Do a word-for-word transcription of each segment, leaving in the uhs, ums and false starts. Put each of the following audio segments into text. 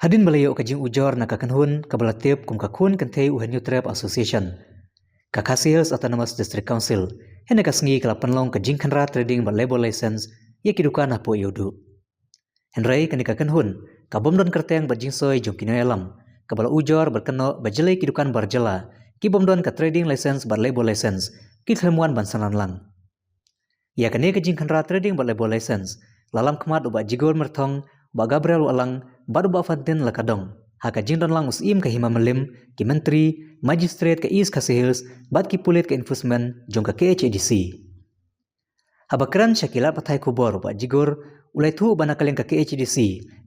Hadien ba la ïoh ka jingujor na ka kynhun kaba la tip kum ka Khun Kynthei U Hynñiewtrep Association, ka Khasi Hills Autonomous District Council hynne ka sngi ka la pynlong ka jingkhynra trading bad labour license ïa ki dukan hapoh Ïewduh. Hynrei kane ka kynhun ka bym don kyrteng bad jingsoi jong ki nongïalam, kaba la ujor bad kynnoh ba jyllei ki dukan bar jylla ki bym don ka trading license bad labour license ki khlem wan ban synran lang. Ïa kane ka jingkhynra trading bad labour license la lam khmat u Bah Jigur Myrthong, u Bah Gabriel Wahlang bad u Bah Fantin Lakadong ha ka jingdon lang u Syiem ka Hima Mylliem, ki myntri, magistrate ka East Khasi Hills bad ki pulit ka enforcement jong ka K H A D C. Haba kren sha ki lad pathai khubor u Bah Jigur u la ïathuh ba na ka liang ka K H A D C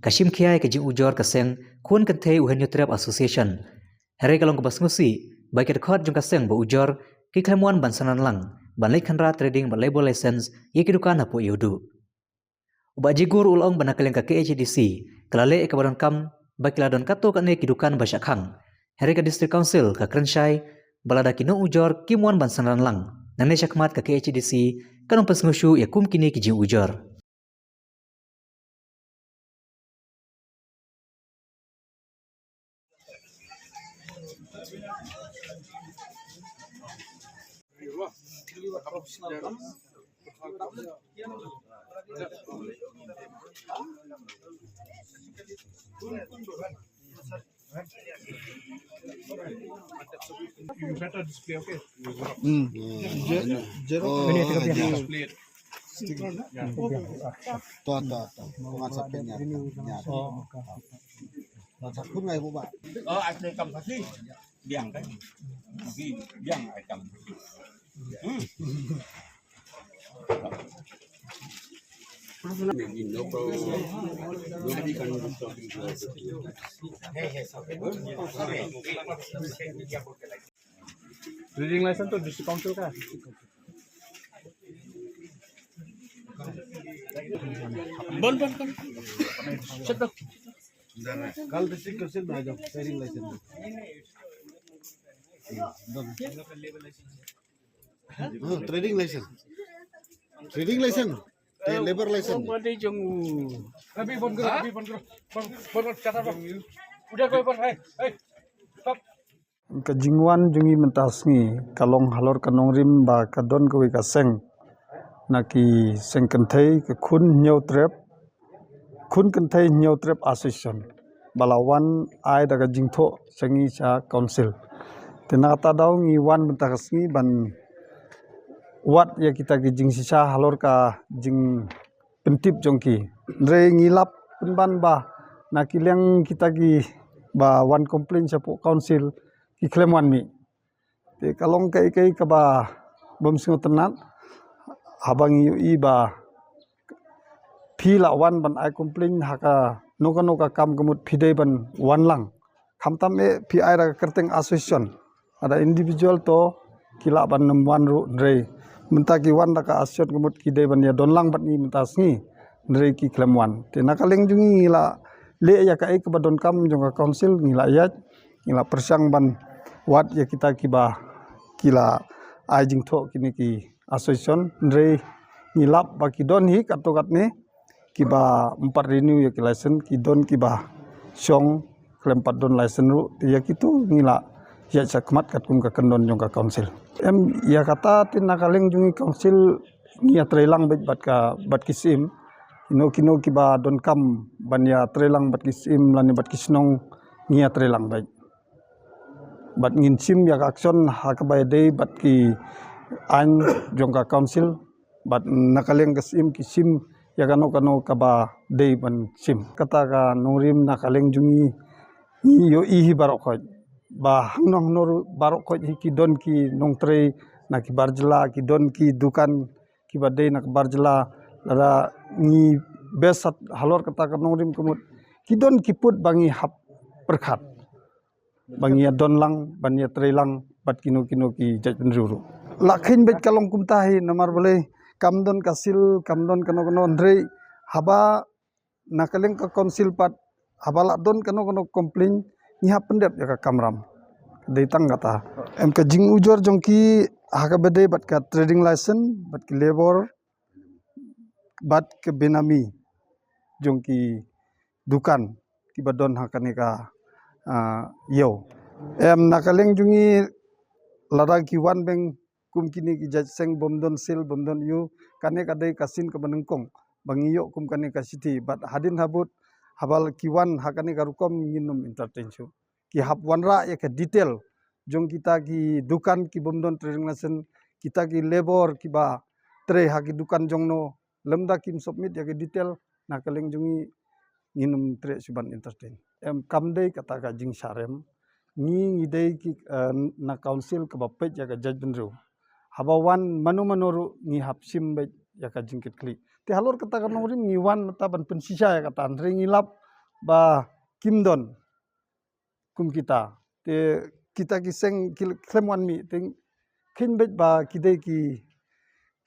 ka shim khia ïa ka jingujor ka seng Khun Kynthei U Hynñiewtrep Association. Hynrei ka long kaba sngewsih ba ki dkhot jong ka seng ba ujor ki khlem wan ban synran lang ban leit khynra trading bad labour license ïa ki dukan hapoh Ïewduh. U Bah Jigur u la ong ba na ka liang ka K H A D C ka la leh ïa kaba donkam ba ki la don katto katne ki dukan ba shah khang. Hynrei ka District Council ka kren shai ba lada ki nongujor kim wan ban synran lang, nangne shakhmat ka K H A D C kan ym pynsngewsih ïa kum kine ki jingujor. Hmm. Je-, jeruk. Oh, ya. To, to, to. Pengan sapit nya. Nya. Oh. Satu ngai buba. Oh, asli kam pasti. Biang kan? Pasti biang ai kam. Hmm. Trading license to District Council ka? Bon, bon, bon. Shut up. Kal District Council na jam trading license. Don. Hmm, trading license. Trading license. Eh, labor license. Mandi jong u. Rabi, bon karo, Rabi, bon karo. Bon, bon, bon, kata, bon. Udah, kau, bon, hai, hai. Stop. Ka jingwan jong ngi mynta sngi ka long halor ka nongrim ba ka don kawei ka seng na ki seng kynthei, ka Khun Hynñiewtrep, Khun Kynthei Hynñiewtrep Association, ba la wan ai da ka jingthoh sha ngi sha council. Te na kata daw ngi wan mynta ka sngi ban wad ïa kita ki jingshisha halor ka jingpyntip jong ki. Hynrei ngi lap pynban ba na ki liang kita kiba wan complain shapoh council ki khlem wan mih. Te ka long kaei kaei kaba bym sngewtynnat haba ngi ïohi ba phi la wan ban ai complain ha kano kano ka kam ka mut phi dei ban wan lang. Khamtam eh phi ai da ka kyrteng association. Lada individual to ki lah ban nym wan ruh, hynrei mynta ki wan da ka association ka mut ki dei ban ïa don lang bad ngi mynta sngi, hynrei ki khlem wan. Te na ka liang jong ngi ngi la leh ïa kaei kaba donkam jong ka council, ngi la ïaid, ngi la pyrshang ban wad ïa kita kiba ki la ai jingthoh kine ki association, hynrei ngi lap ba ki don hi katto katne kiba ym pat renew ïa ki license, ki don kiba shong khlem pat don license ruh. Te ïa kitu ngi la ïaid shakhmat katkum ka kyndon jong ka council. Em, ïa kata te na ka liang jong ngi council ngi ïatrei lang beit bad ka, bad ki syiem. Kino kino kiba donkam ban ïatrei lang bad ki syiem lane bad ki shnong, ngi ïatrei lang beit. Bad ngin shim ïa ka action ha kaba ïadei bad ki aiñ jong ka council. Bad na ka liang ka syiem ki shim ïa kano kano kaba dei ban shim. Kata ka nongrim na ka liang jong ngi, ngi ïohi hi baroh khoit ba hangno hangno ruh baroh khoit hi ki don ki nongtrei na ki bar jylla, ki don ki dukan kiba dei na ka bar jylla. Lada ngi best halor kata ka nongrim ka mut ki don ki pud ba ngi hap pyrkhat ba ngi ïa don lang, ba ngi ïatrei lang bad kino kino ki jaitbynriew ruh. La kheiñ beit ka long kumta hi namar balei kam don ka seal, kam don kano kano, hynrei haba na ka liang ka council pat haba la don kano kano complain ngi hap pyndep ïa ka kamram. Dei tang kata. Em, ka jingujor jong ki ha kaba dei bad ka trading license, bad ki labour, bad ka benami jong ki dukan. kiba don ha kane ka, ah, ïew. Em, na ka liang jong ngi, lada ki wan beng kum kine ki jait seng bym don seal, bym don ïew, kane ka dei ka sien kaba nyngkong ba ngi ïoh kum kane ka shithi, bad hadien habud haba ki wan ha kane ka rukom ngin ym entertain shuh. Ki hap wanrah ïa ka detail jong kita ki dukan ki bym don trading license, kita ki labour kiba trei ha ki dukan jong no, lymda kim submit ïa ki detail, na ka liang jong ngi ngin ym treh shuh ban entertain. Em, kam dei kata ka jingshah rem. Ngi, ngi dei ki, eh, na council kaba peit ïa ka jaitbynriew. Haba wan mano mano ruh ngi hap shim beit ïa ka jingkitkhlieh. Te halor kata ka nongrim ngi wan mynta ban pynshisha ïa kata, hynrei ngi lap ba kim don kum kita. Te kita ki seng ki khlem wan mih, te kheiñ beit ba ki dei ki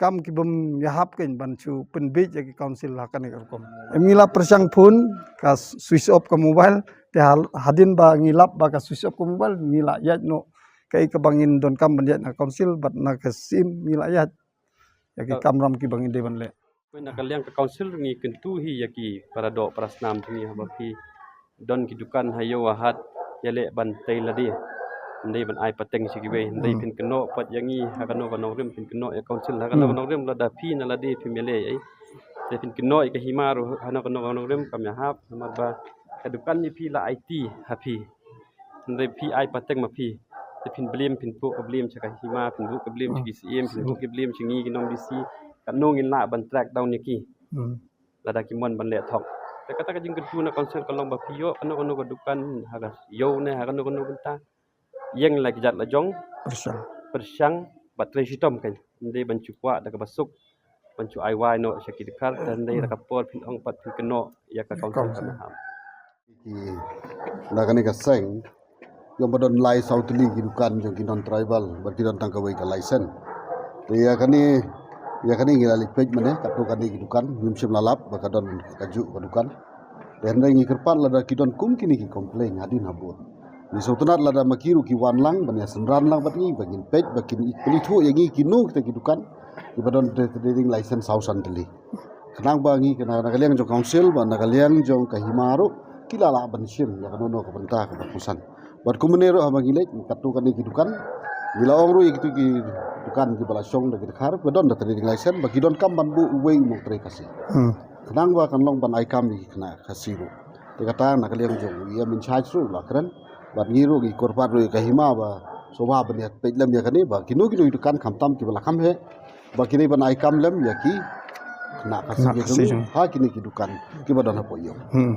kam ki bym ïahap kein ban shu pynbiej ïa ki council ha kane ka rukom. Em, ngi la pyrshang phone, ka switch off ka mobile, te hal-, hadien ba ngi lap ba ka switch off ka mobile, ngi la ïaid noh kaei kaba ngin donkam ban ïaid na council, bad na ka sim ngi la ïaid ïa ki kamram kiba ngin dei ban leh. Pynban na ka liang ka council ngi kyntu hi ïa ki para doh para snam jong ngi, haba phi don ki dukan ha ïew ha hat, ïaleh ban tei lade. Ym dei ban ai pateng sha kiwei, ym dei. Hmm. Phin kynnoh pat ïa ngi ha kano ka nongrim, phin kynnoh ïa council ha kano ka, hmm, nongrim, lada phi na lade phim ïaleh ei. Te phin kynnoh ïa ka hima ruh ha kano kano ka nongrim kam ïahap, namar ba ka dukan jong phi la aiti ha phi. Hynrei phi ai pateng ma phi. Te phin blame, phin buh ka blame sha ka hima, phin buh ka blame sha ki, hmm, siem, phin buh ka blame sha ngi ki nong D C. Katno ngin lah ban track down ïa ki. Hmm. Lada ki mon ban leh thok. Te kata ka jingkyntu na council ka long ba phi ïoh kano kano ka dukan ha ka ïew ne ha kano kano bynta, ïeng la ki jait la jong. Pyrshang. Pyrshang bad trei shitom kein. Ym dei ban shu kwah da kaba suk ban shu ai wai noh sha ki dkhar, te ym dei, hmm, da ka por phin ong pat phin kynnoh ïa ka, ïa ka council, council. Ka naham. Ki, na kane ka seng, ïoh ba don lai saw tylli ki dukan jong ki non tribal, bad ki don tang kawei ka license. Te ïa kane, ïa kane ngi la leit peit mynne, katto katne ki dukan, ngim shym la lap ba ka don kajuh ka dukan. Te hynrei ngi kyrpad lada ki don kum kine ki complain hadien habud, ngi sngewtynnat lada ma ki ruh ki wan lang ban ïa synran lang bad ngi, ba ngin peit, ba kin pyni thuh ïa ngi kino kita ki dukan kiba don trading license saw san tylli. Khnang ba ngi, na, na ka liang jong council bad na ka liang jong ka hima ruh ki la lah ban shim ïa kano kano ka bynta kaba kongsan. Bad kumne ruh haba ngi leit katto katne ki dukan, ngi la ong ruh ïa kito ki dukan kiba la shong da ki dkhar ba don da trading license, ba ki donkam ban buh uwei u nongtrei Khasi. Hmm. Khnang ba kan long ban ai kam ïa ki khynnah Khasi ruh. Te kata na ka liang jong u E M in charge ruh u la kren. Bad ngi ruh ngi kyrpad ruh ïa ka hima ba sngewbha ban ïa peit lem ïa kane, ba kino kino ki dukan khamtam kiba la kham heh, ba ki dei ban ai kam lem ïa ki khynnah Khasi, khynnah Khasi jong ngi, jong, ha kine ki dukan kiba don hapoh ïew. Hmm.